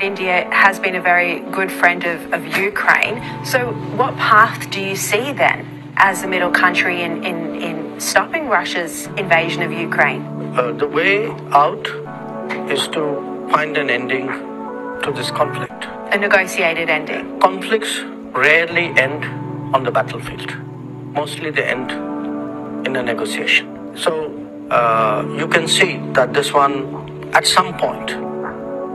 India has been a very good friend of, of Ukraine. So, what path do you see then as the middle country in, in, in stopping Russia's invasion of Ukraine? Uh, the way out is to find an ending to this conflict. A negotiated ending. Conflicts rarely end on the battlefield, mostly they end in a negotiation. So uh, you can see that this one, at some point,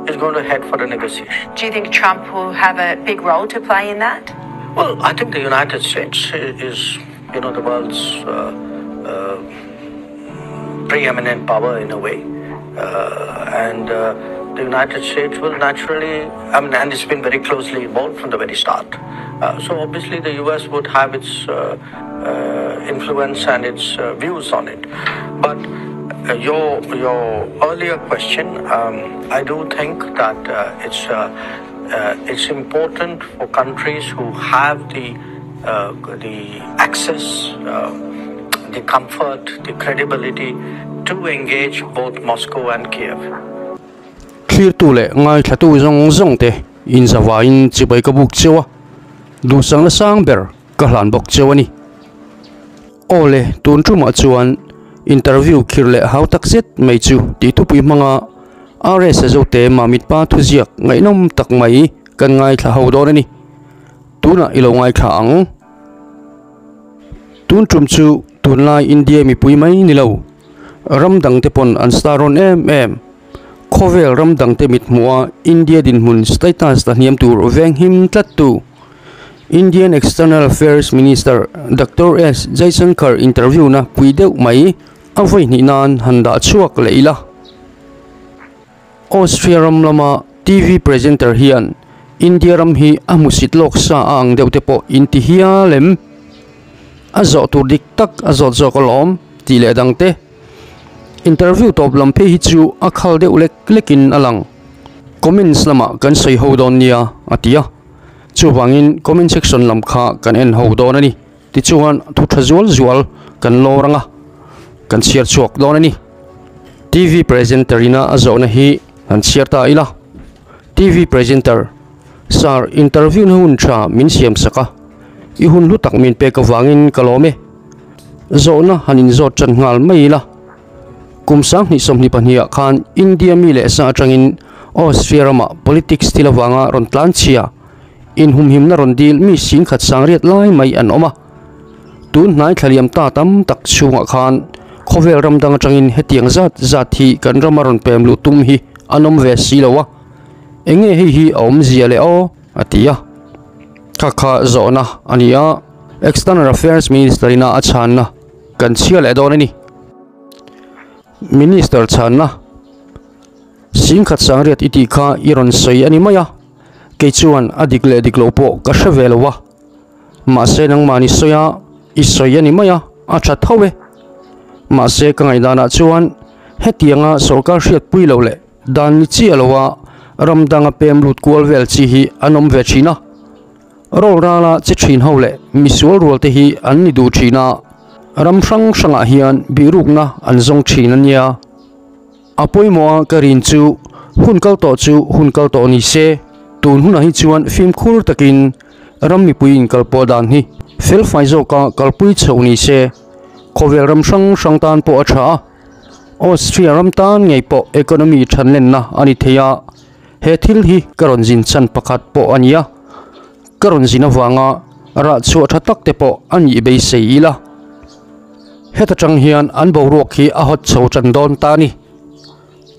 is going to head for a negotiation. Do you think Trump will have a big role to play in that? Well, I think the United States is, you know, the world's uh, uh, preeminent power in a way. Uh, and uh, the United States will naturally, I mean, and it's been very closely involved from the very start. Uh, so obviously the US would have its uh, uh, influence and its uh, views on it. But uh, your your earlier question, um, I do think that uh, it's uh, it's important for countries who have the the access, the comfort, the credibility to engage both Moscow and Kiev. Thlirtu leh ngaithlatu zawng zawng te inzavaiin chibai ka buk cheu a, duhsakna sang ber ka hlan bawk cheu a ni. Aw le, tun tumah chuan interview khir leh hau tak zet mai chu tih thupui hmanga RS a zote Mamit pa thuziak ngaihnawm tak mai kan ngaithla ho dawn a ni. Tunah i lo ngaithla ang. Tun tum chu tunlai India mipui mai ni lo, ram dangte pawn an star rawn em em. Khawvel ram dangte mit hmuha India dinhmun status la hniam tur veng him tlat tu Indian External Affairs Minister Doctor S Jaishankar interview na pui deuh mai a vawi hnih nan han dah chhuak leh ila. Austria ram lama TV presenter hian India ram hi a hmusit lawk sa a ang deuh te pawh in ti hial em? A zawh tur dik tak a zawt zawk alawm tih leh dang te. Interview tawp lam phei hi chu a khal deuh lek lekin a lang. Comments lamah kan sawi ho dawn nia a ti a. Chuvangin comment section lam kha kan en ho dawn a ni. Tichuan thu tha zual zual kan lawr anga kan chhiar chhuak dawn a ni. TV presenter ina a zawhna hi han chhiar ta ila. TV presenter, Sir, interview na hun tha min siam sak a, i hun hlu tak min pek avangin ka lawm e. Zawhna han inzawt tan nghal mai ila. Kum 2022 ah khan India mi leh sa atangin Austria ramah politics thil avanga rawn tlan chhia, inhumhimna rawn dil mi singkhat sangriat lai mai an awm a. Tun hnai thlaliam ta tam tak chhungah khan khawvel ram dang atangin hetiang zat zat hi kan rama rawn pem luh tum hi an awm ve si lo a, enge hei hi a awmzia le aw? a ti a. Kha kha zawhna a ni a, External Affairs Minister ina a chhanna kan chhia leh dawn a ni. Minister chhanna, Singkhat sangriat i tih kha i rawn sawi a ni mai a, kei chuan a dik leh dik lo pawh ka hre ve lo a, mahse nangmahni sawi a i sawi a ni mai a, a tha tho e. Mahse ka ngaihdanah chuan hetianga sorkar hriatpui lo leh dan ni chiah lo a ram danga pem lut kual vel chi hi an awm ve thin a. Rawlrala che thin ho leh misual rual te hi an ni duh thin a, ram hrang hrangah hian bihrukna an zawng thin a nia. A pawimawh a ka rin chu hun kal tawh chu hun kal tawh ni se, tun hunah hi chuan fimkhur takin ram mipui inkalpawh dan hi felfai zawka kalpui chhoh ni se, khawvel ram hrang hrang tan pawh a tha a, Austria ram tan ngei pawh economy thanlenna a ni thei a. He thil hi ka rawn zin chhan pakhat pawh a ni a, ka rawn zin avanga rah chhuah tha tak te pawh a nih beisei ila. Heta tang hian an boruak hi a hawt chho tan dawn ta a ni.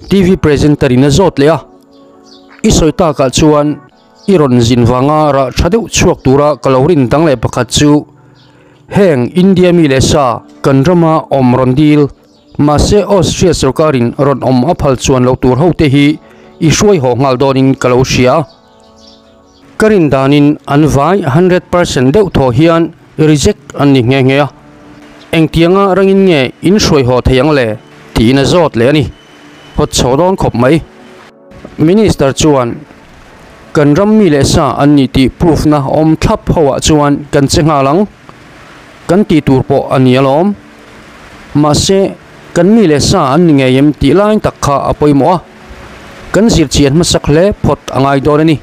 TV presenter in a zawt leh a, I sawi takah chuan i rawn zin vanga rah tha deuh chhuak tura ka lo rin dang leh pakhat chu heng India mi leh sa kan rama awm rawn dil Mahse Austria sorkarin rawn awm a phal chuan lo tur hote hi i hruai haw nghal dawnin ka lo hria. Ka rin danin an vai 100% deuh thaw hian reject an ni nghe nghe a. Engtianga rangin nge in hruai haw thei ang le? tiin a zawt leh a ni. Hawt chho dawn khawp mai. Minister chuan kan ram mi leh sa an ni tih proof na awm thlap ho ah chuan kan che nghal ang. Kan tih tur pawh a ni alawm. Mahse, kan mi leh sa an ni ngei em tih lai tak kha a pawimawh a. kan zir chian hmasak hle phawt a ngai dawn a ni.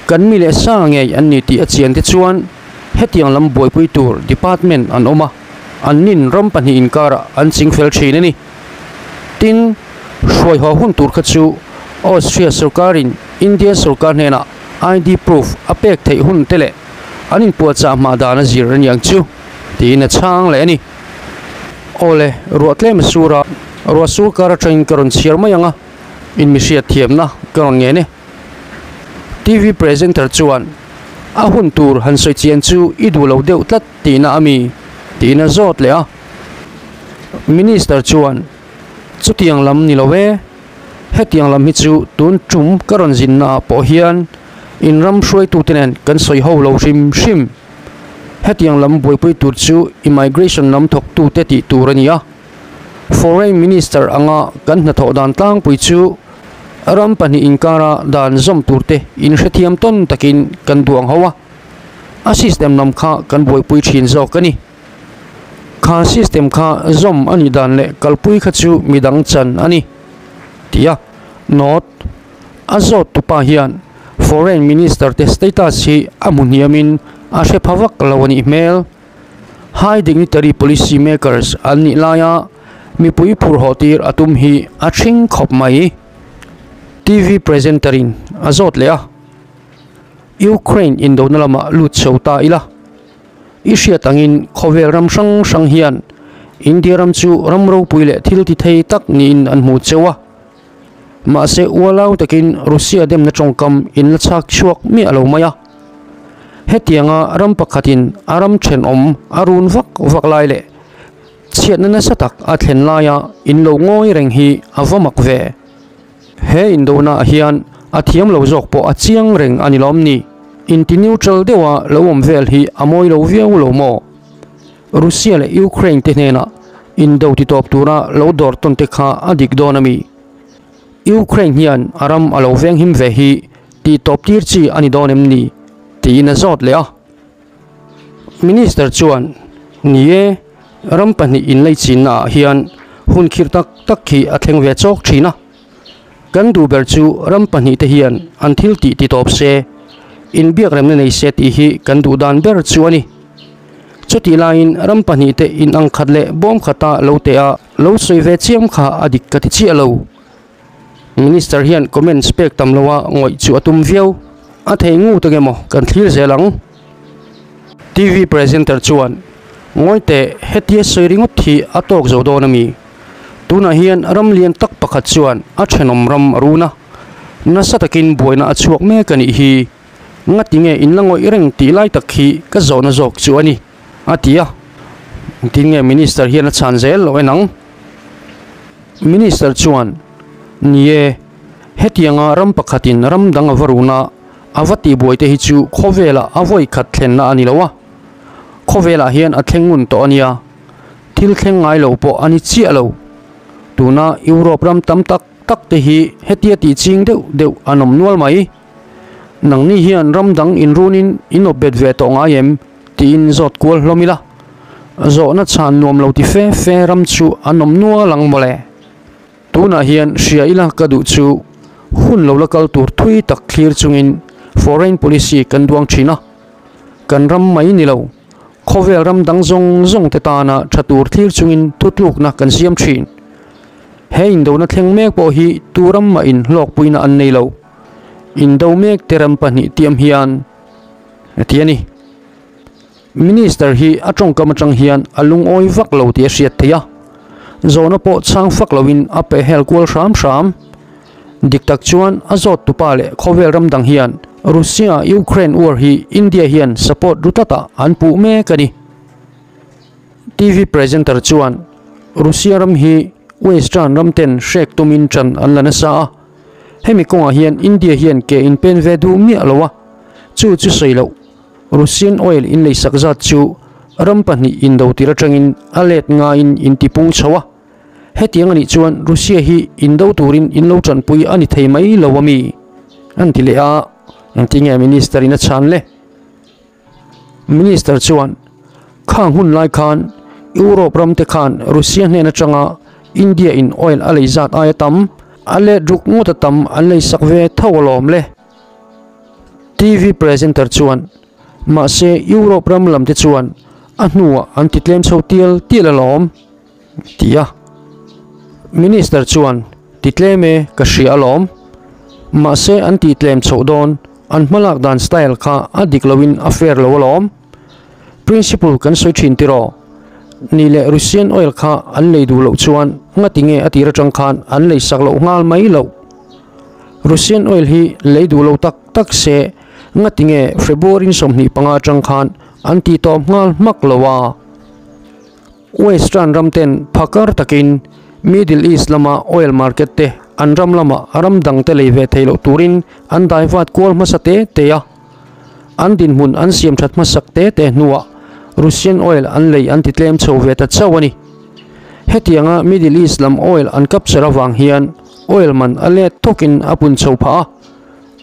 Kan mi leh sa ngei an ni tih a chian te chuan hetiang lam buaipui tur department an awm a, an nin ram pahnih inkarah an chingfel thin a ni. Tin, hruai haw hun tur kha chu Austria sorkarin India sorkar hnenah ID proof a pek theih hun te leh an inpuahchah hma dan a zir a niang chu tiin a chhang leh a ni. Awle, ruah tlem a sur a, ruah sur kar atangin ka rawn chhiar mai ang a, in mi hriat thiamna ka rawn ngen e. TV presenter chuan, A hun tur han sawi chian chu i duh lo deuh tlat tihna a mi? tiin a zawt leh a. Minister chuan, Chutiang lam ni lo e, hetiang lam hi chu tun tum ka rawn zinna ah pawh hian in ram hruaitute nen kan sawi ho lo hrim hrim. Hetiang lam buaipui tur chu immigration lam thawktute tih tur a ni a. Foreign Minister anga kan hnathawh dan tlangpui chu ram pahnih inkara dan zawm turte inhrethiam tawn takin kan duang ho a, a system lam kha kan buaipui thin zawk a ni. Kha system kha zawm a nih dan leh kalpui kha chu midang chan a ni, ti a note a zawt tupa hian Foreign Minister te status hi a hmu hniamin a hre pha vak lo a nih hmel. High dignitary policy makers an nih laia mipui phur haw tir a tum hi a thring khawp mai. TV presenter in a zawt leh a, Ukraine indona lamah lut chho ta ila. I hriat angin khawvel ram hrang hrang hian India ram chu ram ropui leh thil ti thei tak niin an hmu cheu a. Mahse ualau takin Russia demna tawngkam in la chhak chhuak miah lo mai a. Hetianga ram pakhatin a ram thenawm a run vak vak lai leh chhiatna nasa tak a thlen laia in lo ngawi reng hi a va mak ve. He indona ah hian a thiam lo zawk pawh a chiang reng a ni lawm ni? Inti neutral deuha lo awm vel hi a mawi lo viau lo maw? Russia leh Ukraine te hnenah indo ti tawp tura lo dawr tawn te kha a dik dawn a mi? Ukraine hian a ram a lo venghim ve hi tih tawp tir chi a ni dawn em ni? tiin a zawt leh a. Minister chuan, Ni e, ram pahnih inlaichinna ah hian hun khirh tak tak hi a thleng ve chawk thin a. Kan duh ber chu ram pahnih te hian an thil tih ti tawp se, inbiak remna nei se tih hi kan duh dan ber chu a ni. Chutih laiin ram pahnih te in ang khat leh bawm khata lo teh a lo sawi ve chiam kha a dik ka ti chiah lo. Minister hian comments pek tam loa ngawih chu a tum viau. A thei ngut ange maw kan thlir zel ang. TV presenter chuan, Ngawi teh, hetia sawi ringawt hi a tawk zo dawn a mi? Tunah hian ram lian tak pakhat chuan a thenawm ram a run a, nasa takin buaina a chhuak mek a nih hi. Ngati nge in la ngawih reng tih lai tak hi ka zawhna zawk chu a ni, a ti a. Engtin nge Minister hian a chhan zel loh en ang? Minister chuan, Ni e, hetianga ram pakhatin ram dang a va run a, a va tihbuai te hi chu khawvelah a vawi khat thlenna a ni lo a, khawvelah hian a thleng ngun tawh a nia, thil thleng ngai lo pawh a ni chiah lo. Tuna Europe ram tam tak tak te hi hetia tih ching deuh deuh an awm nual mai. Nangni hian ram dang inrunin in awp bet ve tawh ngai em? tiin zawt kual hlawm ila, zawhna chhan nuam lo ti fe fe ram chu an awm nual ang mawle. Tunah hian hria ila ka duh chu hun lo la kal tur thui tak thlir chungin foreign policy kan duang thin a, kan ram mai ni lo, khawvel ram dang zawng zawng te tana tha tur thlir chungin thutlukna kan siam thin. He indona thleng mek pawh hi tu ram mah in hlawkpuina an nei lo. Indo mek te ram pahnih tiam hian a ti a ni. Minister hi a tawngkam atang hian a lungawi vak lo tih a hriat theih a, zawhna pawh chhang fak loin a pehhel kual hram hram. Dik tak chuan a zawt tupa leh khawvel ram dang hian Russia Ukraine war hi India hian support ru tlatah an puh mek a ni. TV presenter chuan Russia ram hi Western ram ten hrek tumin tan an la nasa a, hemi kawngah hian India hian ke inpen ve duh miah lo a, chu chu sawi loh. Russian oil in leisak zat chu ram pahnih indo tir atangin a let ngaiin in ti pung chho a, hetiang anih chuan Russia hi indo turin in lo tanpui a ni thei mai lo a mi? An ti leh a, engtinge Minister in a chhan le? Minister chuan, Khang hun lai khan Europe ram te khan Russia hnen atanga India in oil a lei zat aia tam. a let ruk ngawt a tam an lei sak ve tho alawm le. TV presenter chuan, Mahse Europe ram lam te chuan a hnuah an ti tlem chho tial tial alawm, ti a. Minister chuan, Ti tlem e, ka hria alawm. Mahse an tih tlem chhoh dawn, an hmalak dan style kha a dik loin a fair lo alawm. Principle kan sawi thin tiraw? Ni leh Russian oil kha an lei duh loh chuan ngati nge a tir atang khan an lei sak loh nghal mai loh? Russian oil hi lei duh lo tak tak se ngati nge February 25 atang khan an tih tawp nghal hmak lo a? Western ram ten phakar takin Middle East lama oil market te an ram lama ram dang te lei ve thei loh turin an daivat kual hmasa te te a. An dinhmun an siam that hmasak te te hnuah Russian oil an lei an ti tlem chho ve ta chauh a ni. Hetianga Middle East lam oil an capture avang hian oil man a let thawkin a pun chho phah a.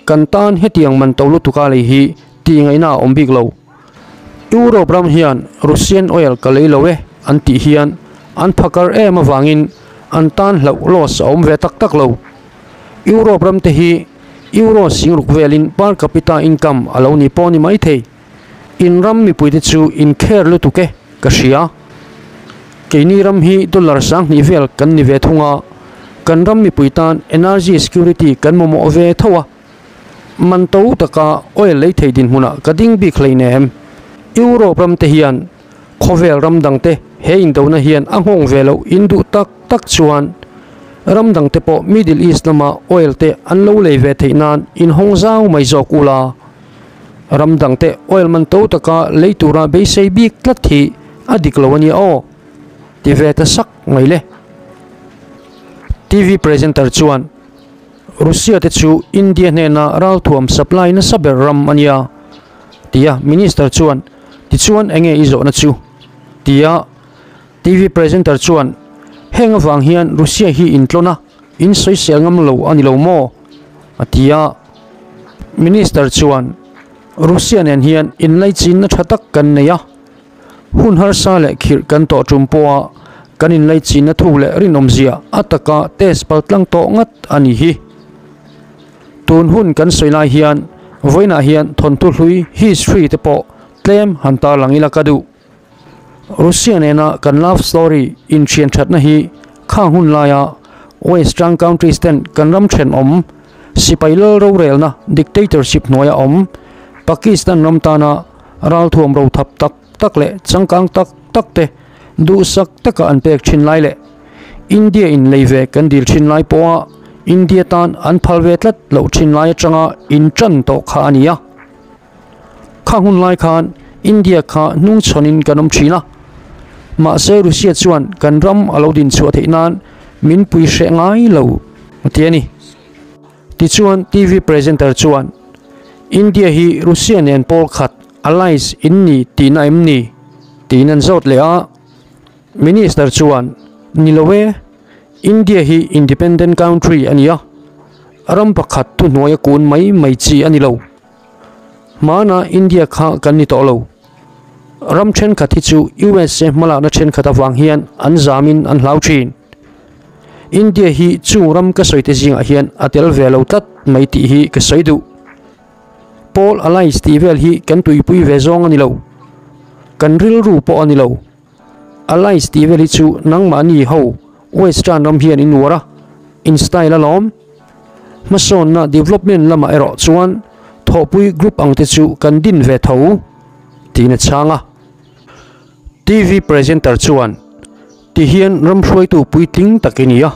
Kan tan hetiang man to lutuka lei hi tih ngaihna a awm bik lo. Europe ram hian Russian oil ka lei lo e an tih hian an phakar em avangin an tan hlauh loss a awm ve tak tak lo. Europe ram te hi Euro singruk velin per capita income a lo ni pawh ni mai thei. In ram mipuite chu in care lutuk e ka hria. Keini ram hi dollar 2000 vel kan ni ve thung a, kan ram mipui tan energy security kan mamawh ve tho a. Man to taka oil lei thei dinhmunah ka ding bik hleinem. Europe ram te hian khawvel ram dang te he indona hian a nghawng ve loh in duh tak tak chuan ram dang te pawh Middle East lama oil te an lo lei ve theih nan in hawng zau mai zawk ula. Ram dang te oil man to taka lei tura beisei bik tlat hi a dik lo a nia aw. Ti ve ta sak mai le. TV presenter chuan Russia te chu India hnena ralthuam supply nasa ber ram a nia, tia Minister chuan tichuan enge i zawhna chu? tia TV presenter chuan heng avang hian Russia hi intlawn a, in sawisel ngam lo a ni lo maw? a ti a. Minister chuan Russia nen hian inlaichinna tha tak kan nei a, Hun harsa leh khirh kan tawh tum pawha kan inlaichinna thu leh rinawmzia a taka test paltlang tawh ngat a ni hi. Tun hun kan sawi lai hian vawiinah hian thawnthu hlui history te pawh tlem han tarlang ila ka duh. Russia nena kan love story inthian thatna hi khang hun laia Western countries ten kan ram thenawm sipai lal rorelna dictatorship hnuaia awm Pakistan ram tana Ralthuam ro thap tak tak leh changkang tak tak te duhsak taka an pek thin lai leh India in lei ve kan dil thin lai pawha India tan an phal ve tlat loh thin lai atanga in tan tawh kha a ni a. Kha hun lai khan India kha hnungchhawnin kan awm thin a. Mahse Russia chuan kan ram a lo din chhuah theih nan min pui hreh ngai lo a ti a ni. Tichuan TV presenter chuan, India hi Russia nen pawl khat, allies, in ni tihna em ni? tiin an zawt leh a. Minister chuan, Ni lo e, India hi independent country a ni a, ram pakhat thuhnuaia kun mai mai chi a ni lo. Hmana India kha kan ni tawh lo. Ram thenkhat hi chu USA hmalakna thenkhat avang hian an zamin an hlau thin. India hi chung ram ka sawi te zingah hian a tel ve lo tlat mai tih hi ka sawi duh. Pawl Alliance tih vel hi kan tuipui ve zawng a ni lo. Kan rilru pawh a ni lo. Alliance tih vel hi chu nangmahni ho Western ram hian in uar a, in style alawm. Hmasawnna development lamah erawh chuan thawhpui group ang te chu kan din ve tho tiin a chhang a. TV presenter chuan ti hian ram hruaitu puitling tak i ni a,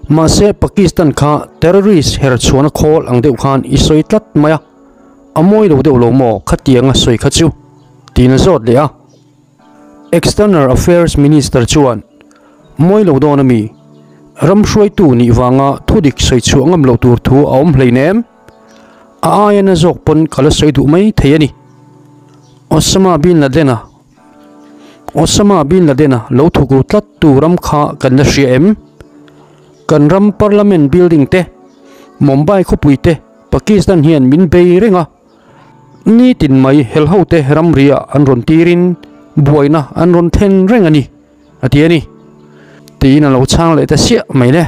mahse Pakistan kha terrorist her chhuahna khawl ang deuh khan i sawi tlat mai a, a mawi lo deuh lo maw khatianga sawi kha chu? tiin a zawt leh a. External Affairs Minister chuan, Mawi lo dawn a mi? Ram hruaitu nih vanga thudik sawi chhuah ngam lo tur thu a awm hleinem? A aia na zawk pawn ka la sawi duh mai thei a ni. Osama bin Laden-a Osama bin Laden-a lo thukru tlat tu ram kha kan la hria em? Kan ram Parliament building te, Mumbai khawpui te Pakistan hian min bei reng a. Nitin mai helho te ramriah an rawn tirin buaina an rawn then reng a ni, a ti a ni. Tiin a lo chhang leh ta siah mai le.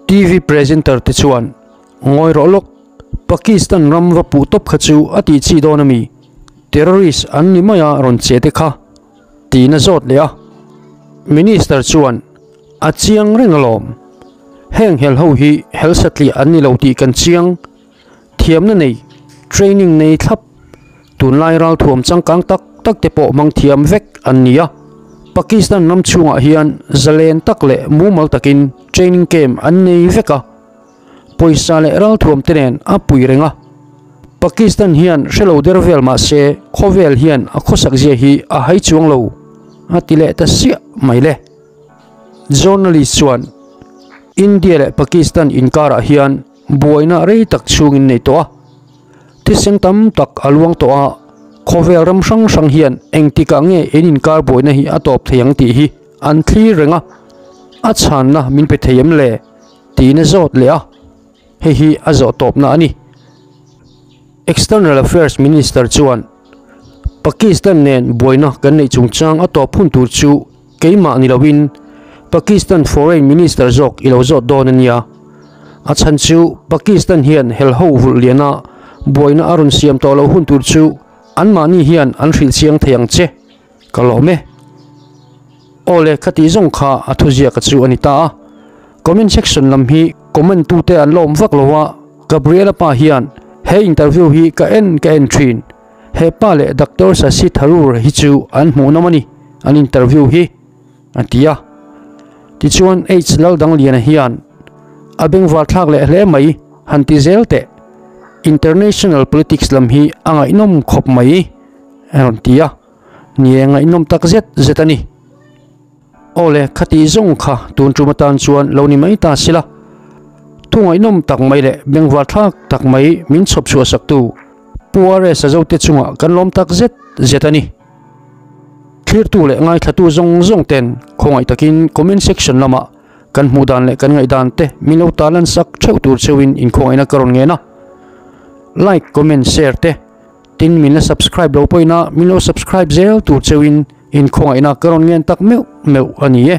TV presenter te chuan ngawi rawh lawk, Pakistan ram va puh tawp kha chu a tih chi dawn a mi? Terrorist an ni mai a rawn che te kha tiin a zawt leh a. Minister chuan a chiang reng alawm, heng hel ho hi hel satliah an ni lo tih kan chiang, thiamna nei, training nei thlap, tunlai ralthuam changkang tak tak te pawh hmang thiam vek an ni a. Pakistan ram chhungah hian zalen tak leh mumal takin training camp an nei vek a, pawisa leh ralthuam te nen a pui reng a. Pakistan hian hrelo der vel mah se khawvel hian a khawsak zia hi a hai chuang lo a ti leh ta siah mai le. Journalist chuan India leh Pakistan inkarah hian Buaina rei tak chhungin nei tawh a, thisen tam tak a luang tawh a, khawvel ram hrang hrang hian engtikah nge in inkar buaina hi a tawp thei ang tih hi an thlir reng a, a chhanna min pe thei em le? tiin a zawt leh a, hei hi a zawh tawpna a ni. External Affairs Minister chuan Pakistan nen buaina kan neih chungchang a tawp hun tur chu Keimah ni loin Pakistan Foreign Minister zawk i lo zawt dawn a nia. A chhan chu Pakistan hian helho vulh liana buaina a rawn siam tawh loh hun tur chu anmahni hian an hrilh chiang thei ang che. Ka lawm e. Aw le, khati zawng kha a thuziaka chu a ni ta a. Comment section lam hi comment tute an la awm vak lo a, Gabriela pa hian he interview hi ka en ka en thin. He pa leh Doctor Shashi Tharoor hi chu an hmuhnawm a ni, an interview hi, a ti a. Tichuan H Laldangliana hian a bengvar thlak leh hle mai han ti zel teh, International politics lam hi a ngaihnawm khawp mai, a rawn ti a. Ni e, ngaihnawm tak zet zet a ni. Aw le, khati zawng kha tun tum atan chuan lo ni mai ta sila. Thu ngaihnawm tak mai leh bengvar thlak tak mai min chhawp chhuah saktu Pu RS a zote chungah kan lawm tak zet zet a ni. Thlirtu leh ngaithlatu zawng zawng ten khawngaih takin comment section lamah kan hmuh dan leh kan ngaihdan te min lo ta lan sak theuh tur cheuhin inkhawngaihna ka rawn ngen a. Like, comment, share te tin min la subscribe lo pawhin a min lo subscribe zel tur cheuhin inkhawngaihna ka rawn ngen tak meuh meuh a ni e.